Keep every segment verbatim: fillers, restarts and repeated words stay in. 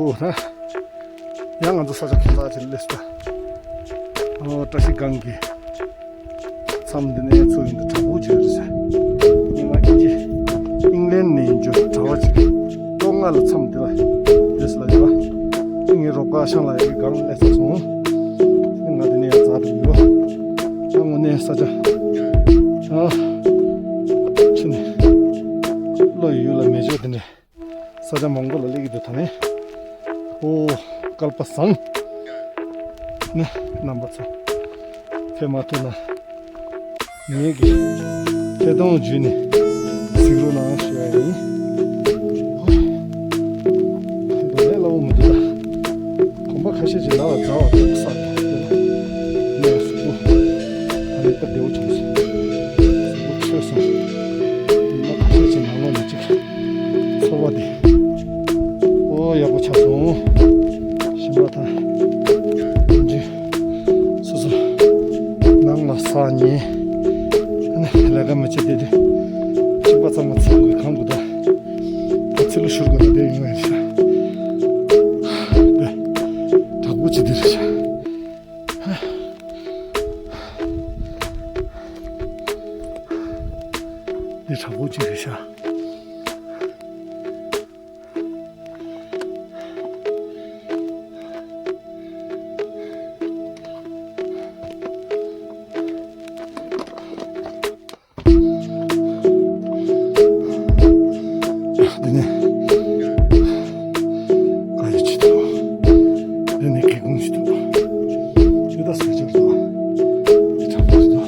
ཨོ་ཧ། ཡང་ང་ཚོ་ས་ཆ་ཁྱད་མཚར་ཅིག་སླེབས་སོང་། ཨོ་བཀྲ་ཤིས་སྒང་གི་མཚམས་འདི་ནས་ཚུར་ཡོང་དུས་དྲག་པོ་ཅིག་རེད་ཟེར། ཉི་མ་ཨིན་ཇི་ཨིང་ལན་ནས་ཡིན་རྒྱུ་གྲྭ་པ་ཅིག་ལོ་ལྔ་ལ་མཚམས་འདི་ལ་འདས་ལ་ཡོད། ངའི་རོགས་པ་ཤང་ལ་ཡ་གི་སྒང་སླེབས་ཚར་སོང་། ང་འདི་ནས་ཡར་འཛེགས་འགྲོ་གི་ཡོད། ད་དངོས་གནས་ས་ཆ་ཨ་ཕྱི་ནས་བློ་ཡི་ཡུལ་ལ་མེ་སྒྱོགས་འདི་འདྲ། ས་ཆ་མང་པོ་ལ་སླེབས་ཀྱི་འདུག་ད་ནི། ཨོ། སྐལ་པ་བཟང་། ནི་རྣམ་པ་ཚོ། ཕེབས་མ་ཐུབ་ན། ངེད་ཀྱི་ཐད་གཏོང་བརྒྱུད་ནས་གཟིགས་རོགས་གནང་ཞུ་ཡ་ཡིན། ཨོ། ལས་སླ་པོ་མི་འདུག་ད། གོམ་པ་ཁ་ཤས་ཅིག་ལ་ལ་འཛེགས་པ་དང་ས་ནས་གཟུགས་པོ། ད་ནི་སྟབས་བདེ་པོ་བྱུང་སོང་། གཟུགས་པོ་ཆོད་སོང་། ཉི་མ་ཁ་ཤས་ཅིག་ནང་ལོགས་ནས་ཅིག་ཚོར་བ་དེ། ཨོ་ཡག་པོ་ཆགས་སོང་། ཞིམ་པ་དང་། འཇུ། སོ་སོ། ནང་ལ་ས་ཉལ། ཨ་ནི་ལས་ཀ་མི་བྱེད་བསྡད་དུས། ཕྱིན་པ་ཚང་མ་ཚིལ་གྱིས་གང་དགོས་ད། ད་ཚིལ་ལོ་བཞུར་དགོས་ད་བསྡད་ཡོང་བ་ཡིན་ཤག་དེ། དྲག་པོ་ཅིག་འདི་རེད་ཤག་འདི་དྲག་པོ་ཅིག་རེད་ཤག་འདི་ནས་དཀའ་ལས་ཆེ་འདུག་འདི་ནས་སྒེའུ་ཁུང་ཞིག་འདུག་ཇི་ལྟར་བཟོས་ཀྱང་འདུག་འདི་དྲག་པོ་ཞིག་འདུག་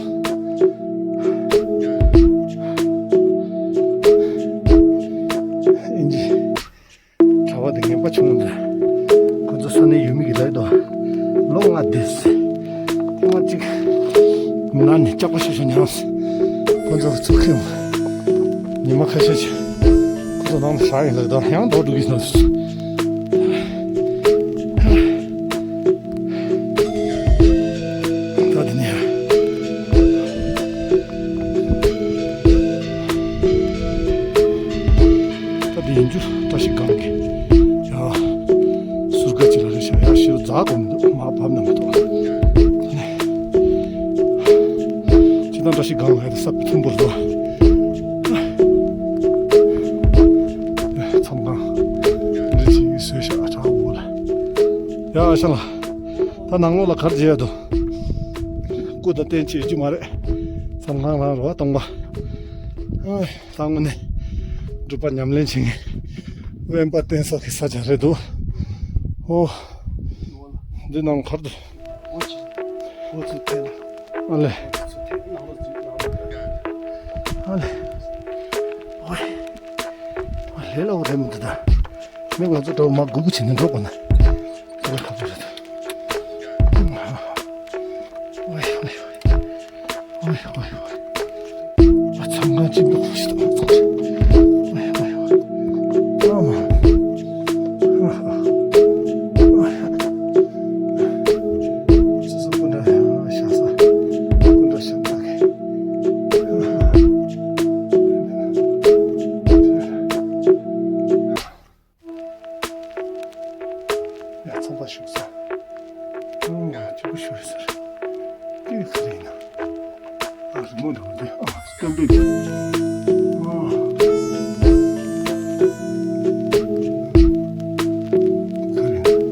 ཨིན་ཇི། གྲྭ་པ་དེ་ངན་པ་བྱུང་འདྲ། ཁོ་ཚོ་ས་གནས་ཡུལ་མི་གིས་ལབ་འདུག་ལོ་ལྔ་འདས། ཐེངས་མ་གཅིག་ནང་ནས་སྐྱག་པ་ཤོར་ཤོར་མྱངས། ཁོ་ཚོ་ཚུར་ཁྱེར་ཡོང་། ཉི་མ་ཁ་ཤས་ཤིག་ཁོ་ཚོ་ནང་ལ་བཞག་ཡིན་ལབ་འདུག་ཡང་ལྡོག་འགྲོ་གི་ཡིན་ཟེར། ད་དེ་ནས་ད་དེ་ཡིན་རྒྱུ་བཀྲ་ཤིས་སྒང་གི་ཡ། ཟུར་ཀ་ཅིག་ལ་རེད་ཤག་ཡ་ཤི་རུ་འཛག་གོ་མི་འདུག་མ་བབས་ན་མི་འདུག་ཅི་ད་བཀྲ་ཤིས་སྒང་ལ་ཡ་ད་ས་ཐུམ་པོར་འདུག་མཚམས་ཁང་འདི་ཅིག་བཟོས་ཤག་བྲག་འོག་ལ། ཡ་ཨ་ཞང་ལགས། ད་ནང་ལོགས་ལ་ག་རེ་བྱེད་ཡ་འདུག་སྐུ་དང་རྟེན་ཅིག་ཡོད་རྒྱུ་མ་རེད། མཚམས་ཁང་རང་རེད་པ། སྟོང་པ། ཨ། ད་དངོས་གནས་སྒྲུབ་པ་ཉམས་ལེན་བྱེད་མཁན་དབེན་པ་བསྟེན་ས་གི་ས་ཆ་རེད་འདུག་ཨོ། འདི་ནང་ག་རེ་འདུག་ཨ་ལེ། ཨ་ལེ། ཨོ། ཨ་ལེ་ལ་འོ་རེད་མི་འདུག་ད། མི་ང་ཚོ་འགྲོ་མ་སྒུག་སྒུག་བྱེད་ནས་འགྲོ་དགོས་ན། ཨ་ལེ་ཁ་ཚོ་རེད། ཨོ་ཡ་ཨོ་ཡ། ཨོ་ཡ་ཨོ་ཡ་ཨོ་ཡ། ཨ་ཚང་ང་ཅིག་འདུག་ཤི་ཐུབ་ཚོགས། ཨོ་ཡ་ཨོ་ཡ་ཨོ་ཡ། ཨ་མ། ཨ་ཧ། ཨོ་ཡ། ཅི་སོ་སྐུ་འདྲ་ཤ་ས། སྐུ་འདྲ་ཤ་ས་གི། ཡ་ཚང་པ་བཞུགས་ས། ཨང་ཡ་སྐྱིད་པོ་བཞུགས་ས་རེད། འདི་ག་རེ་ཡིན་ན། ཨ་རི་མོ་འདྲ་བོ་འདི་ཨ་སྐམ་པའི་གི། ཨ་ག་རེ་ཡིན་ན།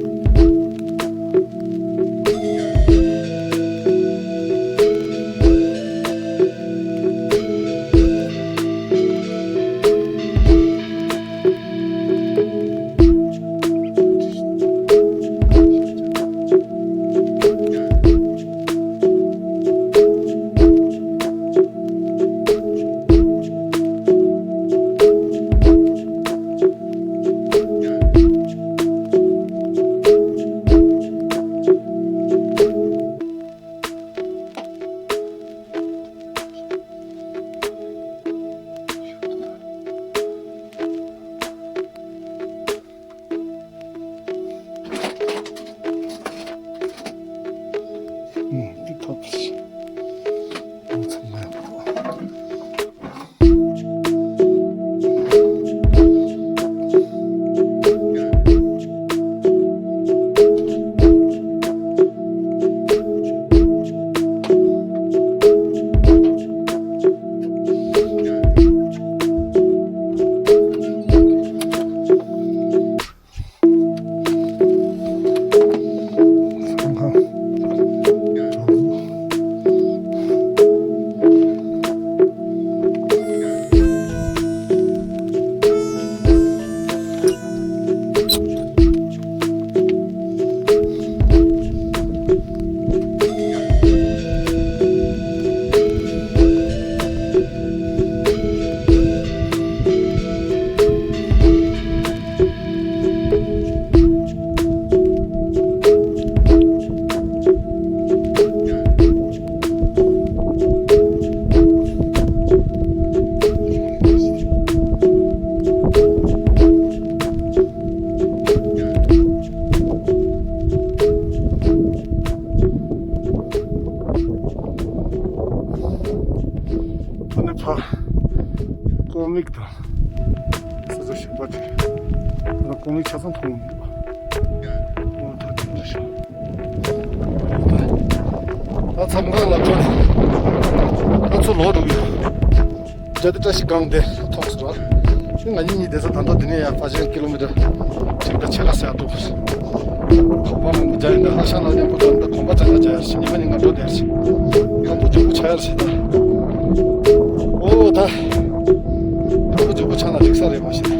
ཅིག་དང་། ས་ཆ་ཞིག་པ་ཅིག་ང་ལ་ཀོང་ལི་ཆ་ཚང་མཐོང་མི་འདུག་ཨོ་ད་དེ་འདྲ་ཞིག་ད་མཚམས་ཁང་ལ་འགྲོ་ནས་ད་ཚུར་ལོག་འགྲོ་གི་ཡོད། རྒྱ་དེ་བཀྲ་ཤིས་སྒང་དེ་མཐོང་སོང་ར། ང་གཉིས་གཉིས་བསྡད་ས་ད་ལྟ་འདི་ནས་ཡར་ཕལ་ཆེར་ཀི་ལོ་མི་ཊར་གཅིག་དང་ཕྱེད་ཀ་ཟེར་འདུག་གོམ་པ་མང་པོ་རྒྱག་ཡིན་ད། ཨ་ཞང་ལགས་མཉམ་པོ་འགྲོ་ད། གོམ་པ་ཅག་ལ་རྒྱག་ཡར་ཞིག་ཉི་མ་ཉིན་ང་འགྲོ་དེར་ཞིག་སྐམ་པོ་ལྗིད་པོ་ཆགས་ཡར་ཞིག་ད། ཨོ་ད། སྐམ་པོ་ལྗིད་པོ་ཆགས་ན་འགྲིག་ས་རེད་མ་གཞི་ད།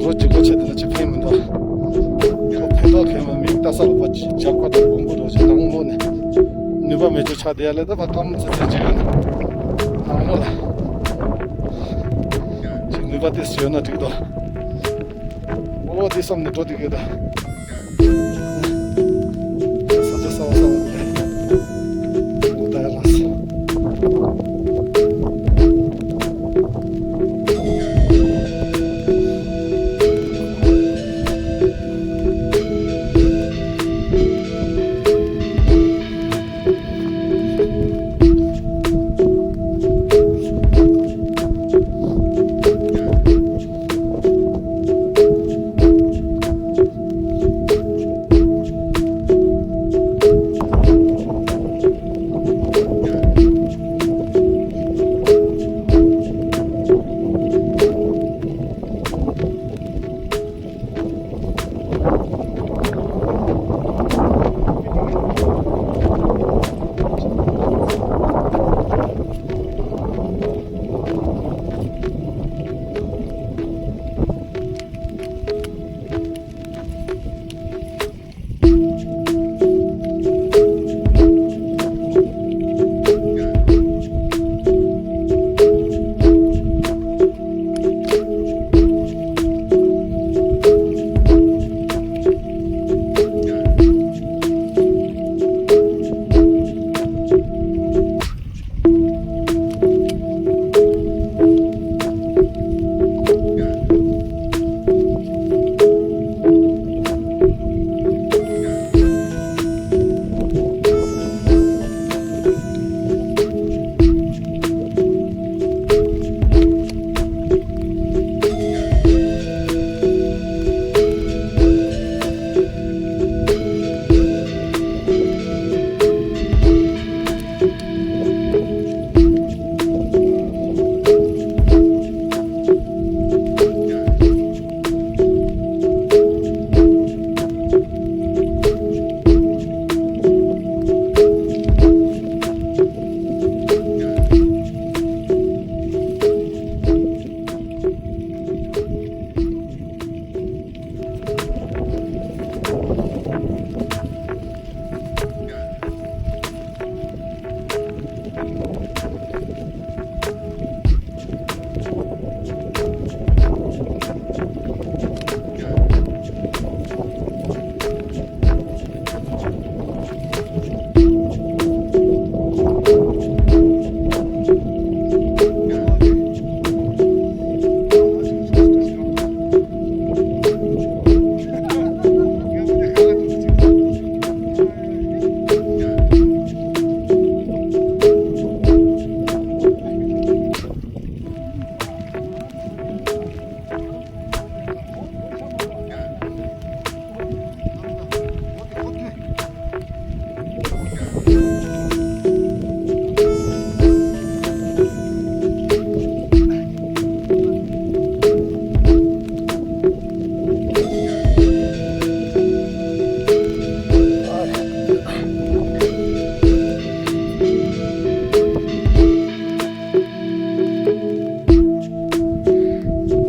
རོ་ལྗིད་པོ་ཆགས་དེ་ན་ཅི་ཕན་མི་འདུག་ཕན་ཐོགས་ཕན་མ་མིག་ལྟ་ས་ལ་ཕ་ཅི་རྒྱབ་ཁ་དང་གོང་པོ་རོ་ཞིག་ནང་ལོག་ནས་ནུས་པ་མེད་ཅོ་ཆགས་དེ་ཡ་ལས་ད་ཕ་སྐམ་ཙི་ཙི་ཅིག་ཡོད་ན་ནང་ལོག་ལ་ཅིག་ནུས་པ་ཏོག་ཙམ་ཡོད་ན་འགྲིག་འདུག་ཨོ་དེ་བསམ་ནས་འགྲོ་དེ་གི་ད། ས་ཆ་གསར་པ་གསར་པ་དེ་ལ་ད་ཡར་ལངས་སོང་།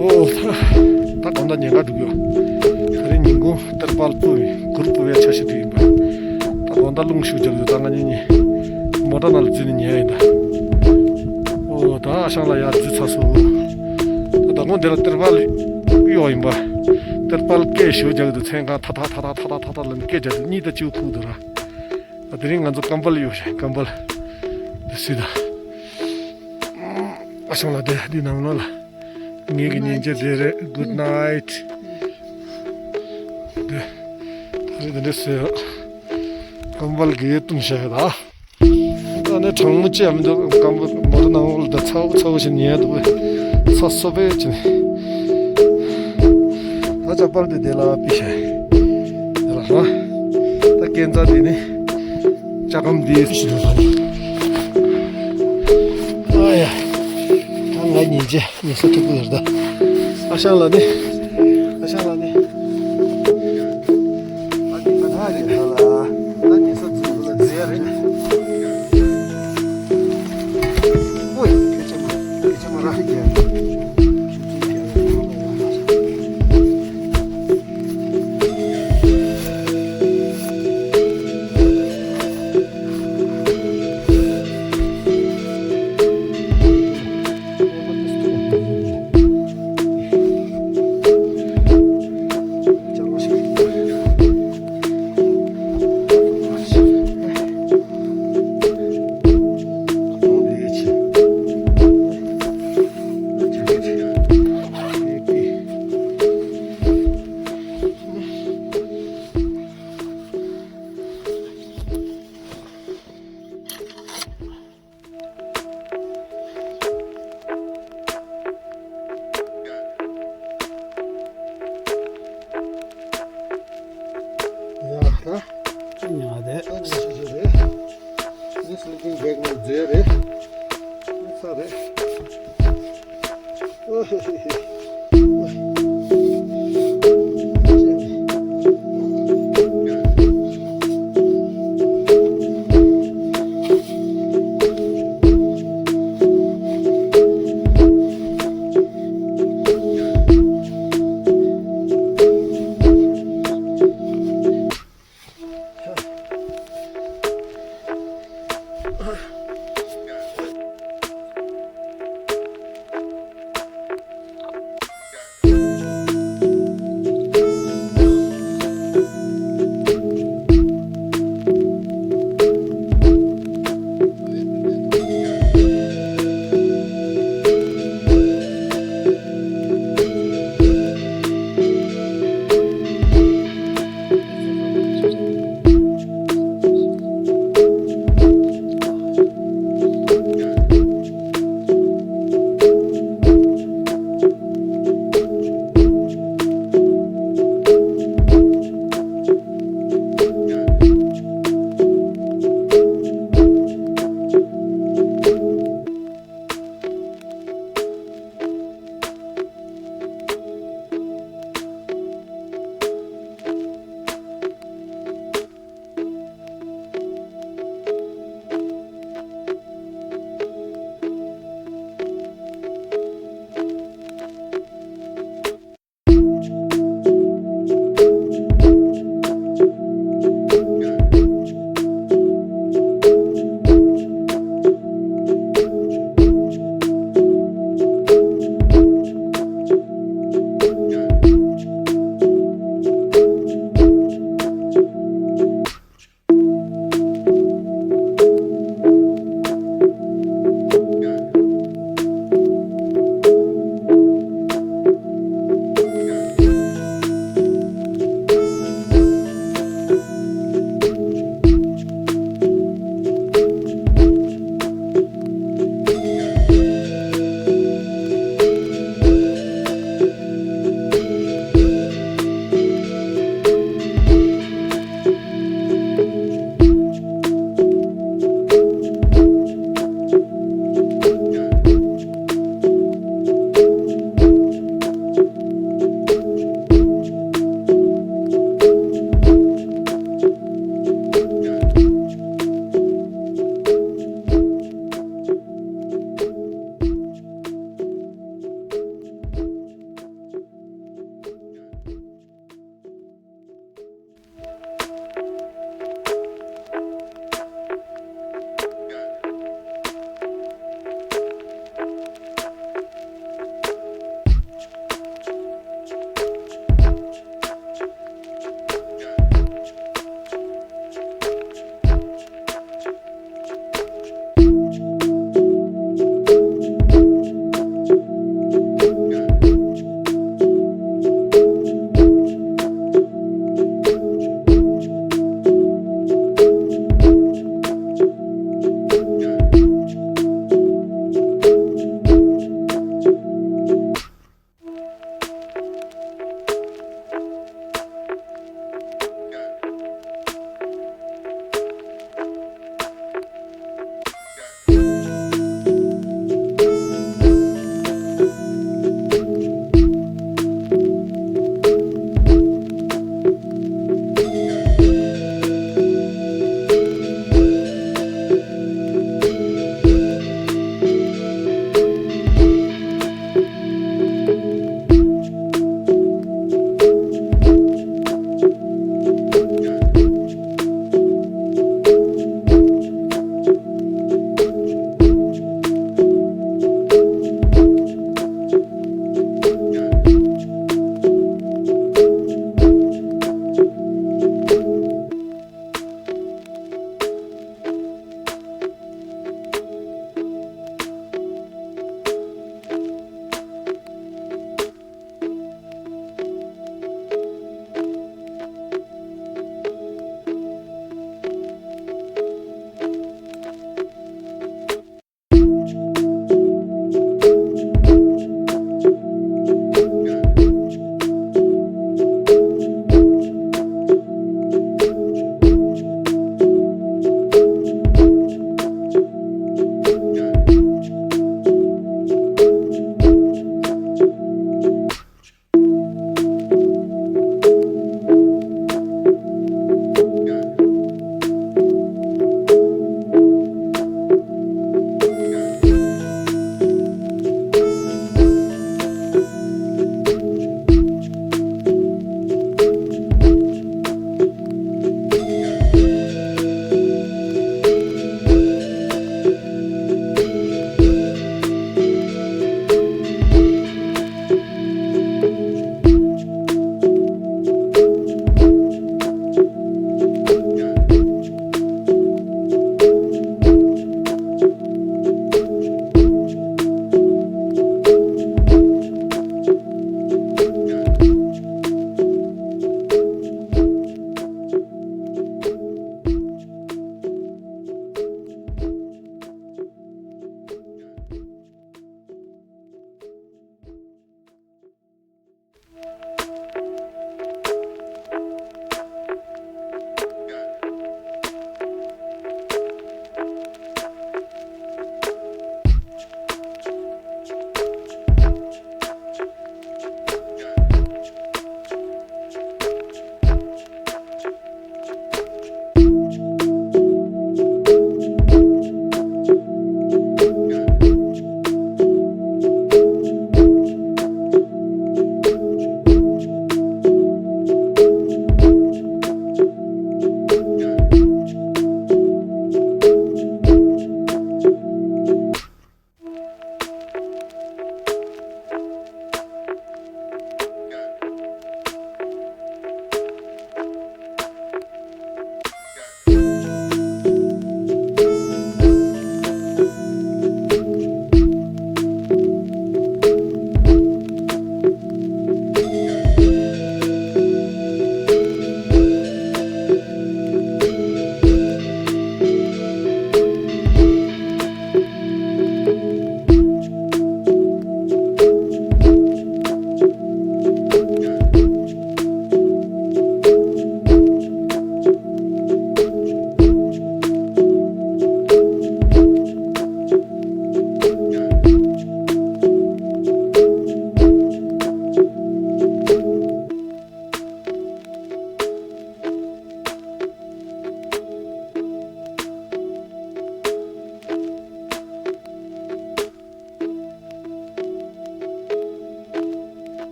ཨོ། ད་གང་ལྟར་ཉེན་ཁ་འགྲོ་གི་ཡོད། ད་རིང་ཉིན་གུང་གཏེར་དཔལ་སྤོ་བའི་གུར་སྤོ་བའི་འཆར་གཞི་དེ་ཡིན་པ། ད་གང་ལྟར་རླུང་ཤུགས་རྒྱབ་ཡོད། ད་ང་གཉིས་གཉིས་མོ་ཊ་ནང་ལ་འཛུལ་ནས་ཉལ་ཡིན་ད། ཨོ་ད་ཨ་ཞང་ལགས་ཡར་འཛུལ་ཚར་སོང་། ད་ད་དགོང་འདི་ལ་གཏེར་དཔལ་གཡོག་ཡིན་པ། གཏེར་དཔལ་སྐད་ཞུ་རྒྱག་གི་འདུག་མཚན་གང་ཐ་ཐ་ཐ་ཐ་ཐ་ཐ་ལབ་ནས་སྐད་རྒྱག་འདུག་གཉིད་ད་ཅིག་ཁུག་འདུག་ར། ད་དེ་རིང་ང་ཚོ་ཀམ་པལ་གཡོག་བཞག་ཀམ་པལ། འདི་སུས་ད། ཨ་ཞང་ལགས་དེ་འདི་ནང་ལོགས་ལ། ངེད་ཀྱི་ཉིན་བྱེད་དེ་རེད། Good night། དེ་ད་རེས་དེ་འདྲས་ཟེར། ཀམ་པལ་གྱིས་བཏུམས་བཞག་ཡོད་ད། ད་ནི་གྲང་མོ་ཅི་ཡང་མི་འདུག་ཀམ་པལ་མོ་ཊ་ནང་ལ་ད་ཚ་བོ་ཚ་བོ་ཞིག་ཉལ་འདུག་པས། ད་སོ་པའི་ཅིན། ད་ཅག་པར་དེ་དེ་ལ་པི་ཤ། དེ་ལ་ཧ། ད་ཀན་ཙ་དེ་ནི། ཅག་གམ་དེ་ཤི་རུ་ལ་ནི། ཨ་ཡ། ད་ང་ཉིན་རྗེ་ཉི་ས་ཐུག་པོ་ཡོད་ད། ཨ་ཤང་ལ་ནི། ཨ་ཤང་ལ་ནི། ཨ་ནི་ང་ན་རེ་ད་ལ། ད་ཉི་ས་ཛུ་ལ་ཛེ་རེ། ཨོ་ཡ་ཁེ་ཆེ་མ། ཁེ་ཆེ་མ་ར་ཧི་ཀེ། ཡ་ཧ། ཉ་དེ། ཉ་ཞིག་རེད། འདི་སི་ལི་པིང་བེག་ནང་འཛུལ་རེད། འདི་ས་རེད།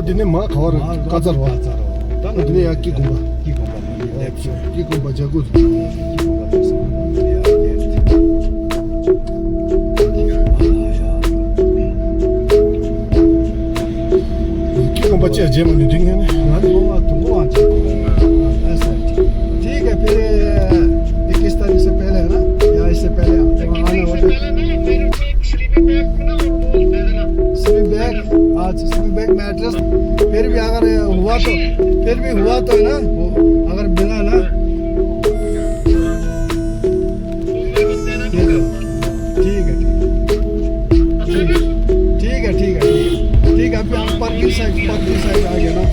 འདི་ནས་མར་ག་བ་རེད། ཀ་ཙར་བ། ཀ་ཙར་བ། ད་འདི་ནས་ཡར་ཀི་དགོན་པ། ཀི་དགོན་པ། ཀི་དགོན་པ་བྱ་དགོས། ཀི་དགོན་པ་བྱ་དགོས། ཀི་དགོན་པ་བཅས་རྗེས་མ་ནས་འགྲིག་ངེས་ནས། ང་ནི་ངོ་མ་དུང་གོ་བ་བྱེད། ཨ་ས། ठीक है, फिर इक्कीस तारीख से पहले है ना, या इससे पहले? हाँ, आने वाले। Sleeping bag. अच्छा, स्लीपिंग बैग, मैट्रेस। फिर भी अगर हुआ तो, फिर भी हुआ तो है ना, अगर मिला ना। ठीक है, ठीक है, ठीक है। ठीक है, ठीक है, ठीक है, ठीक है। ठीक है, अभी हम पार्किंग साइड, पार्किंग साइड आ गए ना।